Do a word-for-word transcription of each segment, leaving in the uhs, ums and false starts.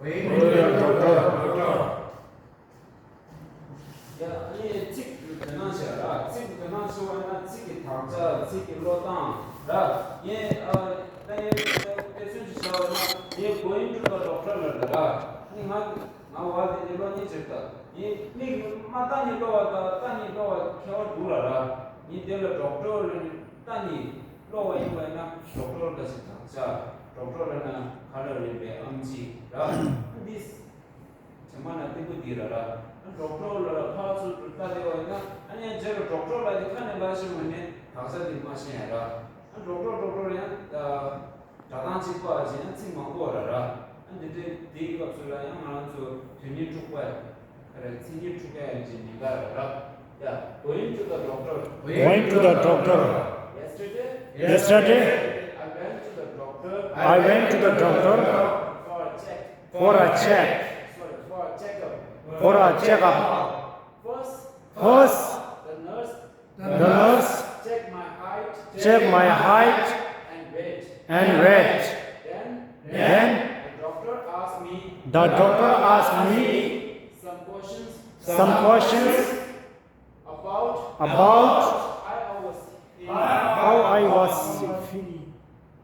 Going to the doctor. ཡ། ཨ་ནི་ཚིག་དོན་སྣང་བྱས་ར། ཚིག་དོན་སྣང་ཆེ་བ་ཡིན་ན་ཚིག་གི་དག་ཆ། ཚིག་གི་བློ་སྟངས་ར། ངས་ཨ་ད་ཡ་དཔེ་མཚོན་ཅིག་བཞག་པ་ཡིན་ན། ངས་going to the doctor ལབ་ར། ཨ་ནི་ང་ང་བ་དེ་ནི་བློ་ཉེ་ཆེར་ད། ངས་མིག་མ་ལྟ་ནི་བློ་བ་དང་ལྟ་ནི་བློ་བ་ཁྱད་པར་འདུག་ར་ར། ངས་དེ་ལ་doctor ལབ་ནི་ལྟ་ནི་བློ་བ་ཡིན་པ་ཡིན་ན་doctor ལ་ཞིག་དག་ཆ། doctor ལབ་ན་ཁ་ལ་རིམ་པའི་ཨམ་ཆི་ར། འདི་ཚེ་མ་ན་ཏི་པུ་ཏི་ར་ར། ཌོག་ཊར་ལ་ཕར་ཚུར་ལྟ་བསྡད་པ་ཡིན་ན། ཨ་ནི་རྗེས་ལ་ཌོག་ཊར་ལ་དེ་ཁ་ནས་ལབ་ཤེས་མ་ནས་དག་ས་དེ་མ་ཤེས་ཡ་ར། ཨ་ཌོག་ཊར་ཌོག་ཊར་ཡང་སྒྲ་གདངས་གཅིག་པ་བྱས་ན་ཚིག་མང་པོ་ར་ར། ཨ་འདི་འདྲའི་དེའི་སྐབས་སུ་ལ་ཡང་ང་རང་ཚོ་དོན་སྙིང་འཁྲུག་པ་ཁ་རེ་མཚན་ཉིད་འཁྲུག་པ་ཡང་ཅིག་ཉེན་ཁ་ར་ར། Yeah, going to the doctor. Going to the doctor. Yesterday, Yesterday, I went to the doctor. I went to the doctor for a check. For a check. Sorry, for a checkup. For a checkup. First, First, the nurse the nurse checked my height checked my height and weight. And weight. Then, Then, the doctor asked me The doctor asked me some questions some questions about about how I was feeling. How I was feeling.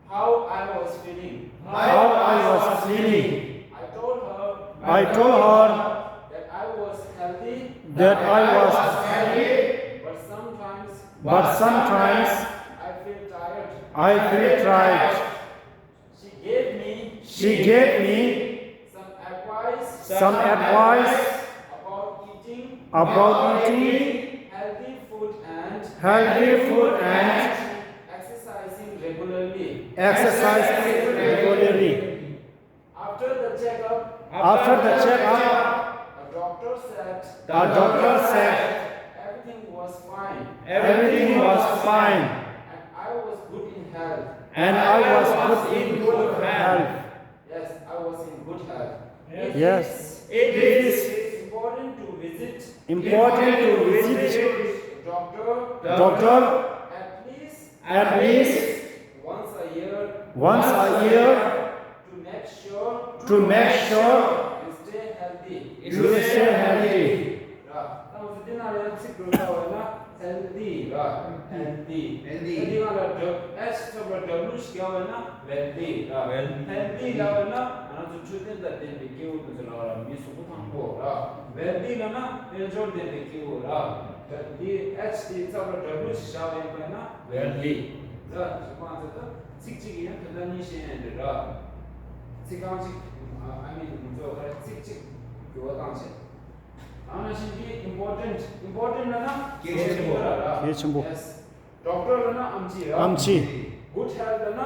How I was feeling. How I was feeling. I told her I told her that I was healthy, that I was healthy, but sometimes but sometimes I feel tired. I feel tired. She gave me She gave me some advice some advice about eating about eating healthy food and healthy food and exercising regularly. Exercising regularly. After the checkup, After the checkup, the doctor said the doctor said everything was fine. Everything was fine. And I was good in health. And I was good in good health. Yes, I was in good health. Yes. It is It is important to visit important to visit doctor doctor at least at least once a year once a year to make sure to make sure you stay healthy. You stay healthy. ར། ད་འུ་ཚོ་འདི་ནང་ལ་ཡང་ཚིག་འགྲོ་ཚར་བ་ན་healthy ར། healthy. Healthy. Healthy ང་ལ་ཌབ་ཨེཆ་ཚབ་ལ་W ཞིག་བརྒྱབ་པ་ན་wealthy ར། Wealthy. Healthy ལབ་པ་ན་ང་ཚོ་འཕྲོད་བསྟེན་དང་ལྡན་པའི་སྐྱེ་བོ་དེ་ཚོ་ལ་ར། མི་གཟུགས་པོ་ཐང་པོ་ར། Wealthy ལབ་ན་དཔལ་འབྱོར་ལྡན་པའི་སྐྱེ་བོ་ར། འདི་ཨེཆ་དེ་ཚབ་ལ་W ཞིག་བཞག་པ་ཡིན་པ་ན་wealthy ར། ཞུ་མ་ཚད་ད་ཚིག་གཅིག་ཡིན་ན་དོན་དག་གཉིས་བཤད་ཡ་འདི་ར། ཚིག་རྐང་གཅིག་ཨ་མི་ང་ཚོ་ག་རེ་ཚིག་གཅིག་འགྱུར་བ་བཏང་བྱས། ད་ནང་བཞིན་གྱི་important, important ལབ་ན་གལ་ཆེན་པོ། གལ་ཆེན་པོ། Yes. Doctor ལབ་ན་ཨམ་ཆི་ར། ཨམ་ཆི། Good health ལབ་ན་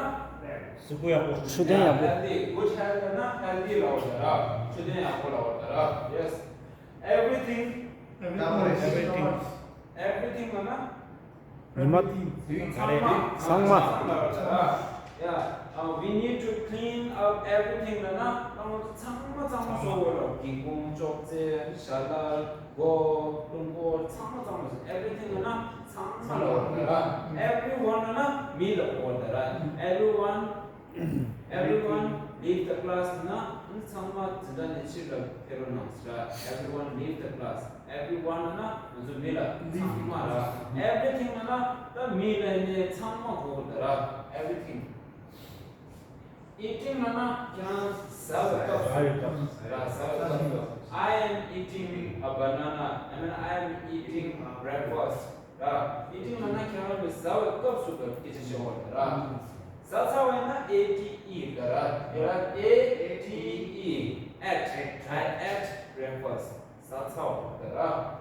གཟུགས་པོ་ཡག་པོ། འཕྲོད་བསྟེན་ཡག་པོ། Healthy, good health ལབ་ན་healthy ལབ་པ་ར། འཕྲོད་བསྟེན་ཡག་པོ་ལབ་པ་ར། Yes. Everything, everything ལབ་ན། ཉི་མ། ཚང་མ། ཚང་མ། Yeah, uh, we need to clean up everything ལབ་ན་ང་ཚོ་ཚང་མ་ཚང་མ་བཟོ་དགོས་ར། སྒེའུ་ཁུང་ཅོག་ཙེ་ཞལ་ལག་མགོ་རླུང་འཁོར་ཚང་མ་ཚང་མ་བཟོ། Everything ལབ་ན་ཚང་མ་ལབ་དགོས་ར། Everyone ལབ་ན་མི་ལབ་དགོས་ར། Everyone Everyone leave the class ལབ་ན་ཚང་མ་འཛིན་གྲྭ་ནས་ཕྱིར་ལ་ཕེབས་རོགས་གནང་ཟེར། Everyone leave the class. Everyone ལབ་ན་ང་ཚོ་མི་ལ་ཚང་མ་ར། Everything ལབ་ན་ད་མི་ལ་ནས་ཚང་མ་གོ་དགོས་ར། Everything. Eating ལབ་ན་ཁྱེད་རང་ཟ་བའི་སྐབས་སུ་ར། ཟ་བའི་སྐབས་སུ། I am eating a banana. I mean, I am eating breakfast. ར། Eating ལབ་ན་ཁྱེད་རང་གི་ཟ་བའི་སྐབས་སུ་སྐད་ཆ་བཤད་པ་ར། ཟ་ཚར་བ་ཡིན་ན་A T E ར། ཡ་ར། A T E, ate. I ate breakfast. ཟ་ཚར་བ་ར།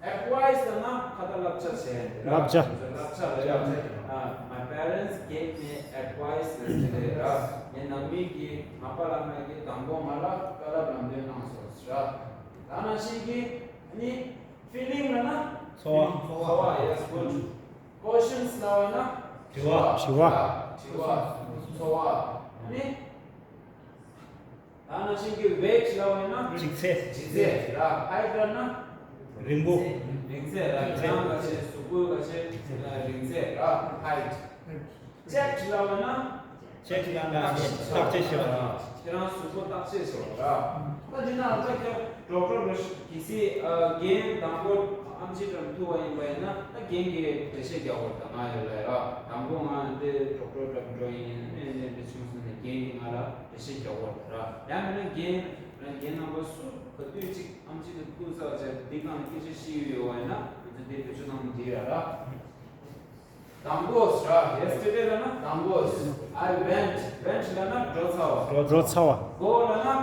Advice ལབ་ན་ཁ་ཏ་བསླབ་བྱ་བྱས་ར། བསླབ་བྱ། བསླབ་བྱ་ར། ཡ། Uh, my parents gave me advice yesterday ར། ངའི་ནང་མི་གིས་ང་པ་ལགས་ངའི་དང་པོ་ང་ལ་བཀའ་སློབ་ལམ་སྟོན་གནང་སོང་ར། ད་ནང་བཞིན་གྱི་ནི། Feeling ལབ་ན། ཚོར་བ། ཚོར་བ། Yes, good. Questions ལབ་ན། དྲི་བ། དྲི་བ། དྲི་བ། ཚོར་བ། ནི། ད་ནང་བཞིན་གྱི་weight ལབ་ན། ལྗིད་ཚད། ལྗིད་ཚད་ར། Height ལབ་ན། རིང་པོ། རིང་ཚད་ར། རིང་ཚད། ཁྱེད་རང་ག་ཚད་གཟུགས་པོའི་ག་ཚད་རིང་ཚད་ར། Height. Checked ལབ་ན། ཆེད་ཀྱི་ཡང་ན་བརྟག་དཔྱད་བྱེད་པ་དང་། ཁྱེད་རང་གཟུགས་པོ་བརྟག་དཔྱད་བྱེད་པ་ར། ད་འདི་ན་ད་ཁྱེད་ཌོག་ཊར་རེ་གལ་སྲིད་རྒན་དང་པོ་ཨེམ་ཆི་འགྲམ་ཐུག་པ་ཡིན་པ་ཡིན་ན་ད་རྒན་གྱིས་འགྲེལ་བཤད་རྒྱག་དགོས་རེད། ད་ང་ཡོད་ལ་ཡ་དང་པོ་ང་འདི་ཌོག་ཊར་འགྲམ་འགྲོ་ཡིན་ཨེ་འདི་འདི་བྱུང་སོང་ནས་རྒན་གྱིས་ང་ལ་འགྲེལ་བཤད་རྒྱག་དགོས་རེད་ར། ཡང་མིན་ན་རྒན་རང་རྒན་རྣམ་པ་སུ་ག་དུས་གཅིག་ཨེམ་ཆི་དང་ཐུག་ས་བྱས་འདི་སྒང་ལ་སྐད་ཆ་བཤད་ཡོད་ཡོད་པ་ཡིན་ན་ང་ཚོ་འདི་བེད་སྤྱོད་གནང་འདི་ར་ར། དང་པོ་ར། ཡེ་སི་ཊར་ཌེ་ལབ་ན་དང་པོ། I went. Went ལབ་ན་འགྲོ་ཚར་བ། འགྲོ་ཚར་བ། Go ལབ་ན་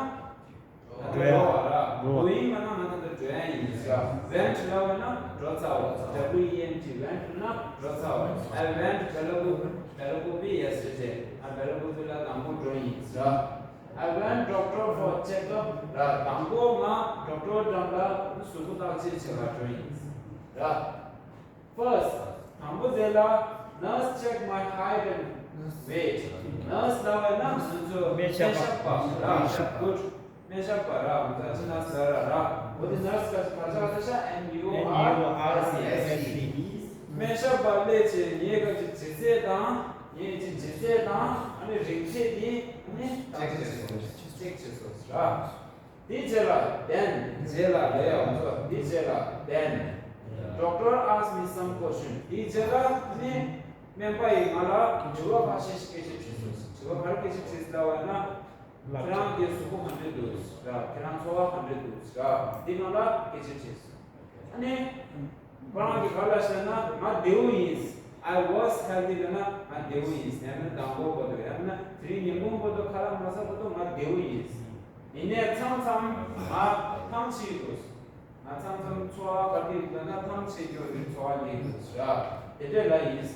འགྲོ་ཡ། འགྲོ་བ་ར། འགྲོ་བ། Going ལབ་ན་ང་ཚོ་འདི་འགྲོ་ཡ་ཡིན་ཟེར། Went ལབ་ན་འགྲོ་ཚར་བ། W E N T, went ལབ་ན་འགྲོ་ཚར་བ། I went Belaguppi, Belaguppi yesterday. ང་བེ་ལ་ཀུ་པི་ལ་དང་པོ་འགྲོ་ཡིན་ཟེར། I went doctor for checkup ར། དང་པོ་ང་ཌོག་ཊར་འགྲམ་ལ་གཟུགས་པོ་བརྟག་དཔྱད་བྱེད་ག་འགྲོ་ཡིན་ཟེར། First, དང་པོ་དེ་ལ་nurse check my height and weight. Nurse ལབ་པ་ན་ང་ཚོ་སྨན་ཞབས་པ། སྨན་ཞབས་པ་ར། Good. སྨན་ཞབས་པ་ར། ང་ཚོ་ཅི་ན་ཟེར་ར་ར། འོ་དེ་nurse ག་ག་ཆགས་ཟེར་ཤ། N U R S E. སྨན་ཞབས་པ་སླེབས་བྱས་ངས་ག་ཅི་ལྗིད་ཚད་དང་ངས་ཅི་ལྗིད་ཚད་དང་ཨ་ནི་རིང་ཚད་དེ་ཨ་ནི་ཅེག་བྱས་སོང་། ཅེག་བྱས་སོང་ར། དེའི་རྗེས་ལ་then. རྗེས་ལ་ལབ་ཡ་ང་ཚོ་དེའི་རྗེས་ལ་then. Doctor asked me some question. དེའི་རྗེས་ལ་ནི་སྨན་པ་ཡིས་ང་ལ་དྲི་བ་ཁ་ཤས་ཤིག་སྐད་ཆ་དྲིས་སོང་། དྲི་བ་ག་རེ་སྐད་ཆ་དྲིས་ལབ་པ་ན། ཁྱེད་རང་གི་གཟུགས་པོ་ག་འདྲས་འདུག་ར། ཁྱེད་རང་ཚོར་བ་ག་འདྲས་འདུག་ར། འདི་སྒང་ལ་སྐད་ཆ་དྲིས་སོང་། ཨ་ནི། ཁོ་རང་གིས་ག་ལབ་ཤག་ན་ང་བདེ་བོ་ཡིན། I was healthy ལབ་ན་ང་བདེ་བོ་ཡིན། ཡང་ན་དང་པོ་བར་དུ་ཡང་ན་དེ་རིང་ཉིན་གུང་བར་དུ་ཁ་ལག་མ་ཟ་བར་དུ་ང་བདེ་བོ་ཡིན། ཡིན་ནའི་མཚམས་མཚམས་ང་ཐང་ཆད་འདུག་ང་མཚམས་མཚམས་ཚོར་བ་ག་དུས་ཡོད་ན་ཐང་ཆད་རྒྱུ་རེད། ཚོར་བ་ལེན་འདུག་ར། དེ་འདྲས་ལ་ཡིན།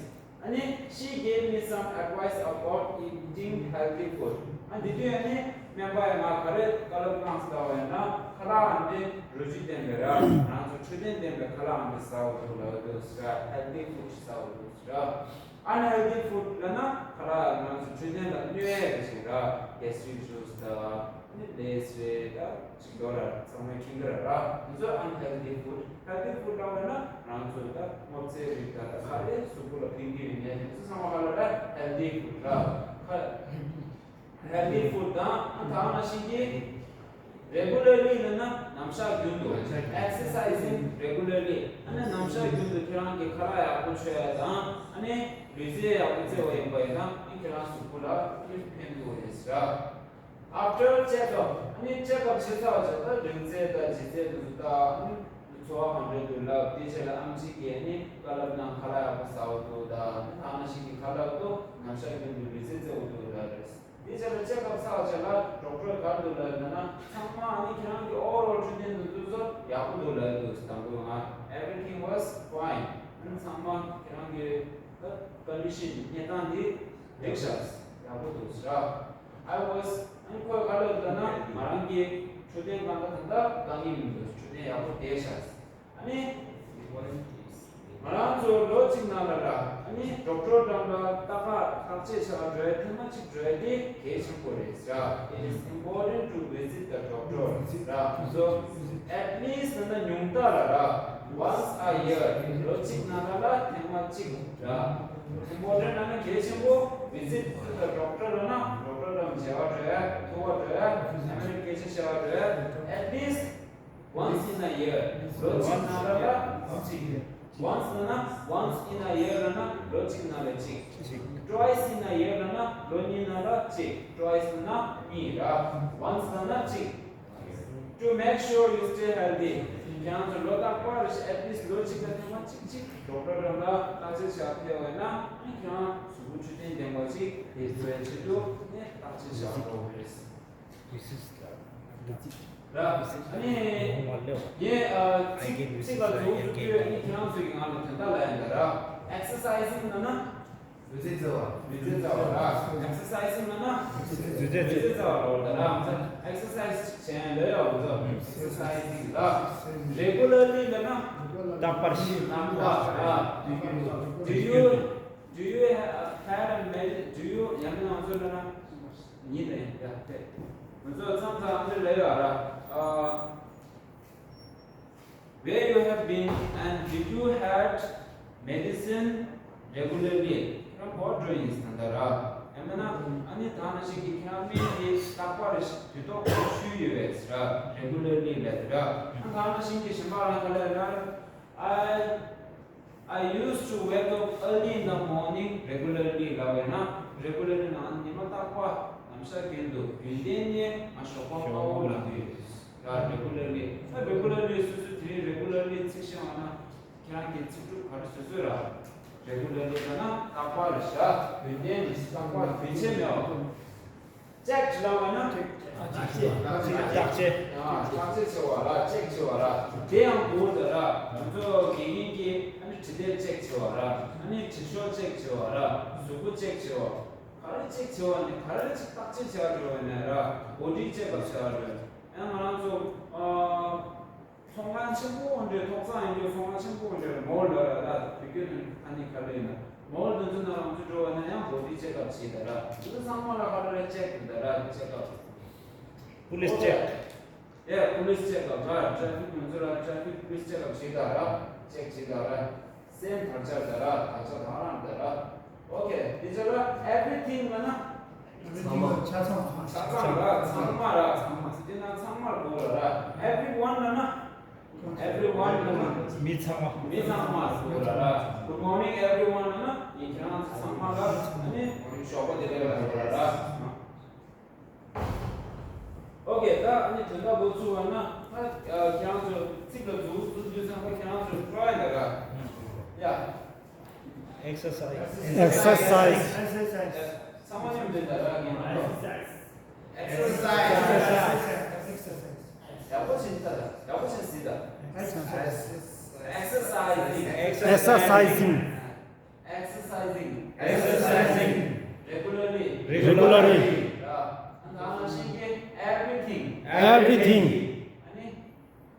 ཨ་ནི། She gave me some advice about eating healthy food. ཨ་འདི་དུས་ཨ་ནི་སྨན་པ་ཡིས་ང་ག་རེ་བཀའ་སློབ་གནང་སོང་ལབ་པ་ཡིན་ན། ཁ་ལག་ཨ་འདི་རོ་བཅུད་ལྡན་པའི་ར། ང་ཚོ་འཕྲོད་བསྟེན་ལྡན་པའི་ཁ་ལག་ཨ་འདི་ཟ་དགོས་འདུག་ལབ་འདུག་ཟེར། Healthy food ཟ་དགོས་འདུག་ཟེར། Unhealthy food ལབ་ན་ཁ་ལག་ང་ཚོ་འཕྲོད་བསྟེན་ལ་གནོད་ཡས་ཀྱི་ཞིག་ར། Gastric juice དང་ཨ་ནི་Lays རེད་ད། ཅིག་ཡོད་ར། ཚང་མས་མཁྱེན་གྱི་ར་ར། འདི་ཚོ་unhealthy food། Healthy food ལབ་པ་ན་ང་ཚོ་ད་སྔོ་ཚལ་རིགས་ད་ད་ག་རེ་གཟུགས་པོ་ལ་ཕན་གྱི་ཡོད་མེད་དེ་ཚོ་ཚང་མ་ག་ལ་ར་healthy food ར། ཁ་healthy food དང་ཨ་ད་ནང་བཞིན་གྱི་regularly ལབ་ན་ནམ་ཞག་རྒྱུན་དུ། Exercising regularly ཨ་ནི་ནམ་ཞག་རྒྱུན་དུ་ཁྱེད་རང་གི་ཁ་ལག་ཡག་པོ་མཆོད་ཡ་དང་ཨ་ནི་ལུས་རྩལ་ཡག་པོ་རྩེ་བ་ཡིན་པ་ཡིན་ན་ཨ་ཁྱེད་རང་གཟུགས་པོ་ལ་ཕན་ཐོགས་རེད་ཟེར་ར། After checkup ཨ་ནི་ཅེག་ཨབ་བྱས་ཚར་བ་བྱས་ད་རིང་ཚད་དང་ལྗིད་ཚད་དེ་ཚོ་ལྟ། ཨ་ནི་ཚོར་བ་ག་འདྲས་འདུག་ལབ། དེའི་རྗེས་ལ་ཨེམ་ཆི་གིས་ཨ་ནི་བཀའ་སློབ་གནང་། ཁ་ལག་ཡག་པོ་ཟ་དགོས་འདུག་ད། ཨ་ནི་ད་ནང་བཞིན་གྱི་ཁ་ལག་ཏུ་ནམ་ཞག་རྒྱུན་དུ་ལུས་རྩལ་རྩེ་དགོས་འདུག་ལབ་རེད། དེའི་རྗེས་ལ་ཅེག་ཨབ་ཚར་བ་བྱས་ལ་ཌོག་ཊར་ག་རེ་འདུག་ལབ་ན་ན་ཚང་མ་ཨ་ནི་ཁྱེད་རང་གི་ཨོ་རོལ་འཕྲོད་བསྟེན་དེ་ཚོ་ཡག་པོ་འདུག་ལབ་འདུག་དང་པོ་ང་everything was fine ཨ་ནི་ཚང་མ་ཁྱེད་རང་གི་ད་ཀོན་ཌི་ཤན་གནས་སྟངས་འདི་འགྲིག་ཤག་ཡག་པོ་འདུག་ཟེར། I was ཨ་ནི་ཁོས་ག་ལབ་འདུག་ལབ་ན་ང་རང་གི་འཕྲོད་བསྟེན་སྒང་ལ་ད་ལྟ་དཀའ་ངལ་མི་འདུག་འཕྲོད་བསྟེན་ཡག་པོ་བསྡད་ཤག་ཨ་ནི་ང་རང་ཚོ་ལོ་གཅིག་ནང་ལ་ར་ཨ་ནི་ཌོག་ཊར་འགྲམ་ལ་ལྟ་ག་བརྟག་དཔྱད་བྱ་བ་འགྲོ་ཡ་ཐེངས་མ་གཅིག་འགྲོ་ཡ་དེ་གལ་ཆེན་པོ་རེད་ཟེར། It is important to visit the doctor ཟེར། So at least ལབ་ན་ཉུང་མཐའ་ལ་ར་once a year ལོ་གཅིག་ནང་ལ་ལ་ཐེངས་མ་གཅིག་ར། Important ལབ་ན་གལ་ཆེན་པོ། Visit to the doctor ལབ་ན་ཌོག་ཊར་འགྲམ་མཇལ་བ་འགྲོ་ཡ། ཐུག་པ་འགྲོ་ཡ། ཨ་ནི་སྐད་ཆ་བཤད་པ་འགྲོ་ཡ། At least once in a year ལོ་གཅིག་ནང་ལ་ལ་གཅིག Once ལབ་ན་once in a year ལབ་ན་ལོ་གཅིག་ནང་ལ་གཅིག Twice in a year ལབ་ན་ལོ་གཉིས་ནང་ལ་གཅིག Twice ལབ་ན་གཉིས་ར། Once ལབ་ན་གཅིག To make sure you stay healthy ཁྱེད་རང་ཚོ་ལོ་རྟག་པར་at least ལོ་གཅིག་ལ་ཐེངས་མ་གཅིག་གཅིག་ཌོག་ཊར་འགྲམ་ལ་བརྟག་དཔྱད་བྱ་ཕེབས་པ་ཡིན་ན་ཁྱེད་རང་གཟུགས་པོ་འཕྲོད་བསྟེན་ལྡན་པ་ཅིག་དེ་བཟོ་ཡ་ཆེད་དུ་ནས་བརྟག་དཔྱད་བྱ་དགོས་རེད། This is the ར། ཨ་ནི་ངས་ཨ་ཚིག་ཚིག་ལ་མཛུབ་མོ་བཙུགས་དུས་ཨ་ནི་ཁྱེད་རང་ཚོས་ཀྱིས་ང་ལ་དོན་དག་ལབ་ཡིན་ད་ར། Exercising ལབ་ན་ལུས་རྩལ་རྩེ་བ། ལུས་རྩལ་རྩེ་བ་ར། Exercising ལབ་ན་ལུས་རྩལ་རྩེ་བ་ར། Exercise བྱས་ལབ་ཡ་འོ་ད་exercising ར། Regularly ལབ་ན་རྟག་པར་ཞིག་རྟག་པར་ར། Do you do you have a medi- do you ཡང་ན་ང་ཚོ་ལབ་ན་ཡིན་ད་ཡིན་ད་དེ་ང་ཚོ་མཚམས་མཚམས་འདི་ལབ་ཡོད་ར། Where you have been and did you had medicine regularly? ཁྱེད་རང་ག་པར་འགྲོ་ཡིན་ཟེར་ད་ར། ཡང་མིན་ན་ཨ་ནི་ད་ནང་བཞིན་གྱི་ཁྱེད་རང་མི་དེ་རྟག་པར་དུས་ཐོག་ཏུ་ཞུས་ཡོད་པས་ར། རེ་གུ་ལར་ལི་ལབ་ར། ཨ་ད་ནང་བཞིན་གྱི་གཞན་པ་རང་ག་ལ་ལ། I I used to wake up early in the morning regularly ལབ་པ་ཡིན་ན། རེ་གུ་ལར་ལི་ནང་ཉི་མ་རྟག་པར་ནམ་ཞག་རྒྱུན་དུ་རྒྱུན་ལྡན་ནས་ང་ཞོགས་པ་དཔའ་བོ་ལངས་ཀྱི་ཡོད་ར། རེ་གུ་ལར་ལི། ད་རེ་གུ་ལར་ལི་སོ་སོ་དེ་རིང་རེ་གུ་ལར་ལི་ཚིག་བཤད་པ་ན། ཁྱེད་རང་གི་ཚིག་གྲུབ་ག་རེ་བཟོས་བཟོས་ར། རེ་གུ་ལར་ལི་ལབ་ན་རྟག་པར་རེད་ཤག་རྒྱུན་ལྡན་རེད། རྟག་པར་རྒྱུན་ཆད་མེད་པ། ཅེག་ལབ་པ་ན་བརྟག་དཔྱད། བརྟག་དཔྱད། བརྟག་དཔྱད་བྱེད་པ་ར། ཅེག་བྱེད་པ་ར། དེ་ཡང་འདུག་ད་ར། ང་ཚོ་དགེ་རྒན་གྱིས་ཨ་ནི་འཕྲིན་ལས་ཅེག་བྱེད་པ་ར། ཨ་ནི་དྲི་ཤོག་ཅེག་བྱེད་པ་ར། གཟུགས་པོ་ཅེག་བྱེད་པ། ག་རེ་ཅེག་བྱེད་པ་ནི་ག་རེ་ཅིག་བརྟག་དཔྱད་བྱེད་པ་རེད་བ་ན་ར། བོ་ཌི་ཅེག་ཨབ་བྱེད་པ་རེད། ཡང་ང་རང་ཚོ་ཨ། ཚོང་ཁང་ཆེན་པོ་འདྲའི་ཐོག་ཚང་ཡིན་རྒྱུ། ཚོང་ཁང་ཆེན་པོ་འདྲའི་མོལ་ལ་ར། ད་བོད་སྐད་ནང་ཨ་ནི་ག་རེ་ཡིན་ན། མོལ་དེ་ཚོ་ནང་ང་ཚོ་འགྲོ་བ་ན་ཡང་བོ་ཌི་ཅེག་ཨབ་བྱེད་ད་ར། དེ་ཚོ་ཚང་མ་ལ་ག་རེ་རེད། ཅེག་ད་ར། ཅེག་ཨབ། པུ་ལིས་ཅེག་ཡ། པུ་ལིས་ཅེག་ཨབ་ར། ཊ་ཕིག་ང་ཚོ་ལ་ཊ་ཕིག་པུ་ལིས་ཅེག་ཨབ་བྱེད་ད་ར། ཅེག་བྱེད་ད་ར། སེམས་ཐག་ཆོད་ད་ར། ཐག་ཆོད་ད་ར་ད་ར། ཨོ་ཁེ། དེ་ཚོ་ལ་everything ལབ་ན། ཚང་མ། ཆ་ཚང་། ཆ་ཚང་ར། ཚང་མ་ར། ཚང་མ། དེ་ན་ཚང་མར་གོ་ར་ར། Everyone ལབ་ན། Everyone ལབ་ན། མི་ཚང་མ། མི་ཚང་མར་གོ་ར་ར། Good morning everyone ལབ་ན་ཡིན། ཁྱེད་རང་ཚོ་ཚང་མ་ལ་ཨ་ནི་ཞོགས་པ་བདེ་ལེགས་ལབ་དགོས་ར་ར། ཨོ་ཁེ། ད་ཨ་ནི་དོན་དག་འགོ་ཚུགས་པ་ན། ད་ཁྱེད་རང་ཚོ་ཚིག་ལ་འཛུགས་འཛུགས་དུས་ཙམ་པ་ཁྱེད་རང་ཚོ་try ལབ་ར། ཡ། Exercise. Exercise. Exercise. ཚང་མ་མཉམ་དུ་ད་ར་ངས། Exercise. Exercise. ཡག་པོ་བྱེད་ད། ཡག་པོ་བྱེད་སྲིད་ད། Exercising. Exercising. Exercising. Exercising. Exercising. Regularly. Regularly. ཡ། ཨ་ནི་ད་ང་ཤེས་ཀྱི། Everything. Everything. ཨ་ནི།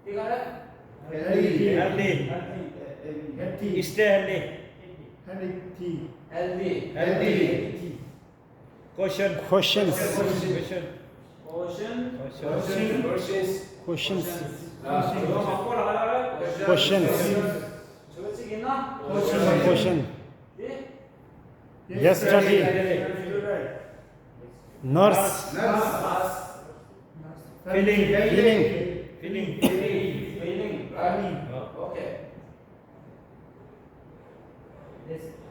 དེ་ག་རེད། Healthy. Healthy. Healthy. Stay healthy. Healthy. Healthy. Healthy. Question. Questions. Question. Question. Question. Questions. Questions. Questions. Question. Question. Yesterday. Nurse. Nurse. Feeling. Feeling. Feeling. Feeling. Feeling. Okay.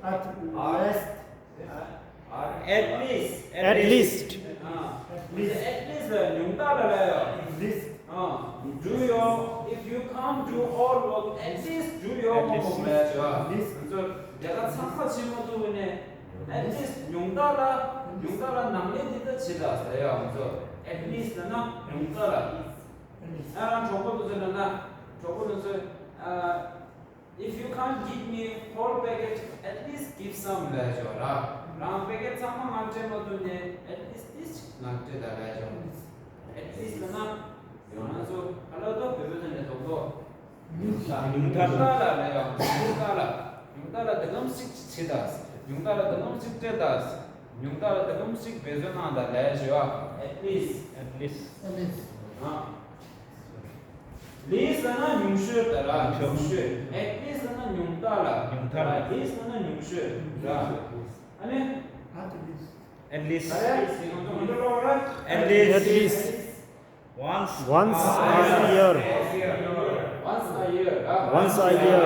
At least. At least. At least. At least. ཉུང་མཐའ་ལ་ལབ་ཡོད། At least. Do your, if you can't do all work, at least do your homework ལབ་ཡོད། At least. ང་ཚོ་ལས་ཀ་ཚང་མ་བྱེད་མ་ཐུབ་ནས། At least ཉུང་མཐའ་ལ། ཉུང་མཐའ་ལ་ནང་ལས་འདི་ལྟ་བྱེད་ད་ཟེར་ཡ། ང་ཚོ་at least ལབ་ན་ཉུང་མཐའ་ལ། ཨ་རང་གྲོགས་པོ་དེ་ཚོ་ལབ་ན། གྲོགས་པོ་དེ་ཚོ་ཨ། If you can't give me whole packet, at least give some ལབ་ཡ་ཅིག་ཡོད་ར། རང་པེ་ཀེཊ་ཚང་མ་ང་སྤྲད་མ་ཐུབ་ནས་at least this ཅིག་ང་སྤྲད་ད་ལབ་ཡ་ཅིག་ཡོད། At least ལབ་ན་ཡང་ང་ཚོ་ག་ལ་ཏོ་བོད་པའི་ཐོག་ནས་ཐོག་ཏོ། ཉུང་མཐའ་ལ་ལབ་ཡ། ཉུང་མཐའ་ལ། ཉུང་མཐའ་ལ་འདི་ཙམ་ཞིག་བྱེད་ད། ཉུང་མཐའ་ལ་འདི་ཙམ་ཞིག་སྤྲད་ད། ཉུང་མཐའ་ལ་འདི་ཙམ་ཞིག་འབད་བརྩོན་གནང་ད་ལབ་ཡ་ཅིག་ཡོད། At least. At least. At least. ཨ། Least ལབ་ན་ཉུང་ཤོས་ད་ར། ཉུང་ཤོས། At least ལབ་ན་ཉུང་མཐའ་ལ། ཉུང་མཐའ་ལ། Least ལབ་ན་ཉུང་ཤོས་ར། ཨ་ནི། At least. At least. At least. At least. Once. Once a year. Once a year ར། Once a year.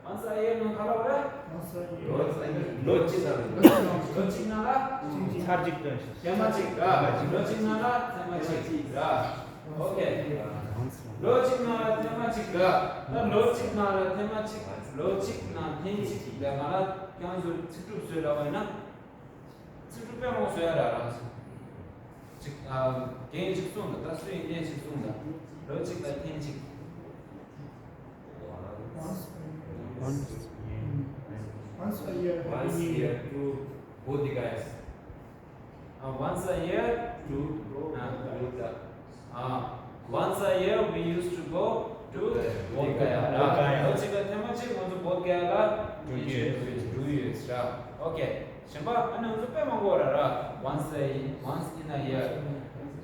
Once a year ནང་ག་ལ་བ་རེད། ལོ་གཅིག་ལ། ལོ་གཅིག་ནང་ལ་ཚར་གཅིག་སྟོན་ཞིང་། ཐེངས་མ་གཅིག་ར། ལོ་གཅིག་ནང་ལ་ཐེངས་མ་གཅིག་ར། ཨོ་ཁེ། ལོ་གཅིག་ནང་ལ་ཐེངས་མ་གཅིག་ར། ད་ལོ་གཅིག་ནང་ལ་ཐེངས་མ་གཅིག་ལོ་གཅིག་ནང་ཐེངས་གཅིག་ལ་ང་ལ་ཁྱེད་ཚོ་ཚིག་གྲུབ་བཟོས་ལ་བ་ཡིན་ན། ཚིག་གྲུབ་དཔེ་མང་བཟོས་ཡ་ར་རང་ཚོ། གཅིག་ཨ། རྒན་གཅིག་གསུངས་ད། ད་སུ་ཡིན་ནས་གཅིག་གསུངས་ད། ལོ་གཅིག་ལ་ཐེངས་གཅིག Once, once a year. Once a year to both the guys. Uh, once a year to, uh, both the, uh, once a year we used to go to Bodh Gaya. Bodh Gaya. ལོ་གཅིག་ལ་ཐེངས་མ་གཅིག་ང་ཚོ་བོད་ག་ཡ་ལ་འགྲོ་གི་ཡོད། འགྲོ་གི་ཡོད་ར། ཨོ་ཁེ། གཞན་པ་ཨ་ནི་ང་ཚོ་དཔེ་མང་པོ་ར་ར། Once a, once in a year.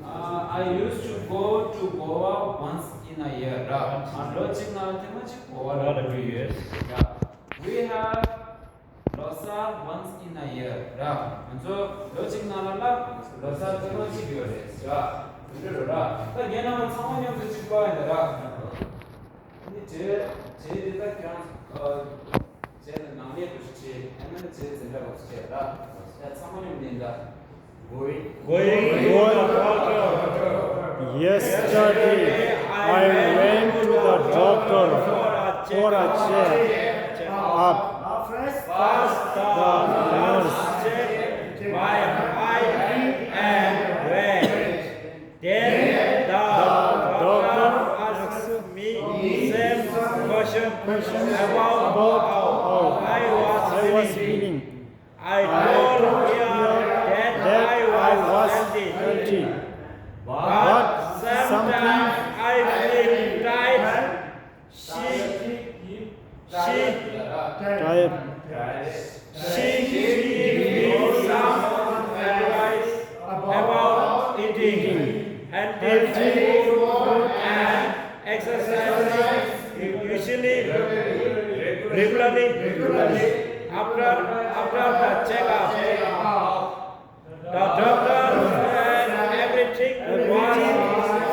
Uh, I used to go to Goa once in a year ར། ཨ་ལོ་གཅིག་ནང་ཐེངས་མ་གཅིག་གོ་བ་ལ་འགྲོ་གི་ཡོད་ར། We have Losar once in a year ར། ང་ཚོ་ལོ་གཅིག་ནང་ལ་ལ་ལོ་སར་ཐེངས་མ་གཅིག་ཡོད་རེད་ར། དེ་འདྲ་རེད་ར། ད་རྒན་རྣམ་པ་ཚང་མ་མཉམ་དུ་གཅིག་པ་ཡིན་ད་ར། ཨ་ནི་རྗེས་རྗེས་དེ་ད་ཁྱོད་རང་རྗེས་ལ་ནང་ལས་དུ་བྱེད་ཨ་ནི་རྗེས་འཛིན་གྲྭ་ལོག་བྱེད་ར། ད་ཚང་མ་མཉམ་དུ་ཡིན་ད། Going, going to the doctor. Yesterday, I went to the doctor for a checkup. First, the nurse checked my height and weight. Then the doctor asked me same question about how I was feeling. I told her that I was healthy, but sometimes I feel tired. She, she, tired. She gave me some advice about eating healthy food and exercising usually regularly after, after the checkup. The doctor said everything was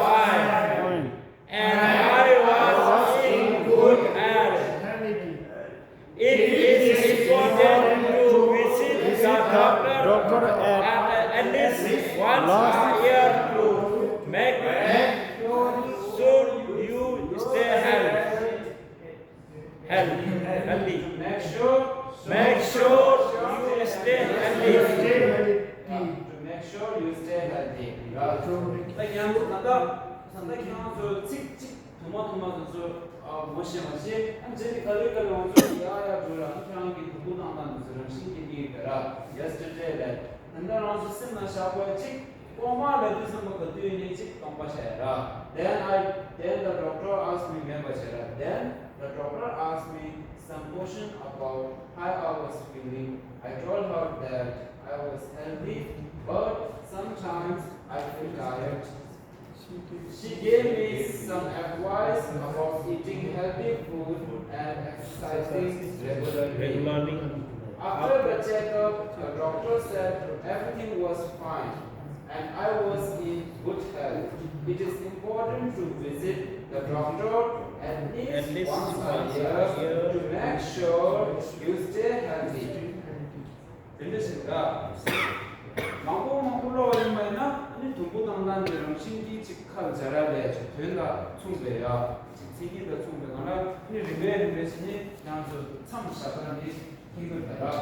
fine and I was in good health. It is important to visit the doctor at, at least once a year to make sure you stay healthy. Healthy. Healthy. Make sure, make sure you stay healthy. To make sure you stay healthy. ད་ཡང་ད་ད་ད་ཁྱེད་རང་ཚོ་ཚིག་གཅིག་དུ་མ་དུ་མ་དུ་ཚོ་ངོ་ཤེས་མ་ཤེས། ཨ་རྗེས་ནི་ག་ལེ་ག་ལེ་ང་ཚོ་ཡ་ཡ་འགྲོ་ལ་ཁྱེད་རང་གི་དུམ་བུ་བཏང་སྟངས་དུ་ཚོ་རང་བཞིན་གྱིས་ནི་ག་ར་yesterday ལས་ད་ལྟ་རང་ཚོ་སེམས་ནང་བཞག་པ་གཅིག་ལྐོག་མ་ལབ་དུས་ཙམ་པ་ག་དུས་ནས་ཅིག་སྟོང་པ་བྱས་ར། Then I, then the doctor asked me, མེད་པ་བྱས་ར། Then the doctor asked me some question about how I was feeling. I told her that I was healthy, but sometimes I feel tired. She gave me some advice about eating healthy food and exercising regularly. After the checkup, the doctor said everything was fine and I was in good health. It is important to visit the doctor at least once a year to make sure you stay healthy. དེ་འདྲ་ཞིག་ར། མང་པོ་མང་པོ་ཀློག་པ་ཡིན་པ་ཡིན་ན་ཨ་ནི་དུམ་བུ་བཏང་སྟངས་དེ་རང་བཞིན་གྱིས་ཅིག་ཁ་ལ་སྦྱར་ཡ་ལས་ཅིག་དོན་དང་མཚུངས་པའི་ཡ་ཅིག་མཚན་ཉིད་དང་མཚུངས་པའི་ངང་ལ་ཨ་ནི་རིམ་པས་རིམ་པས་ཕྱིན་ནས་ཡང་ཚོ་མཚམས་བཞག་སྟངས་དེ་མཐུན་གྱི་རེད་ར།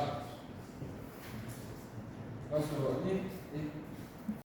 ལགས་སོ། ཨ་ནི་དེ་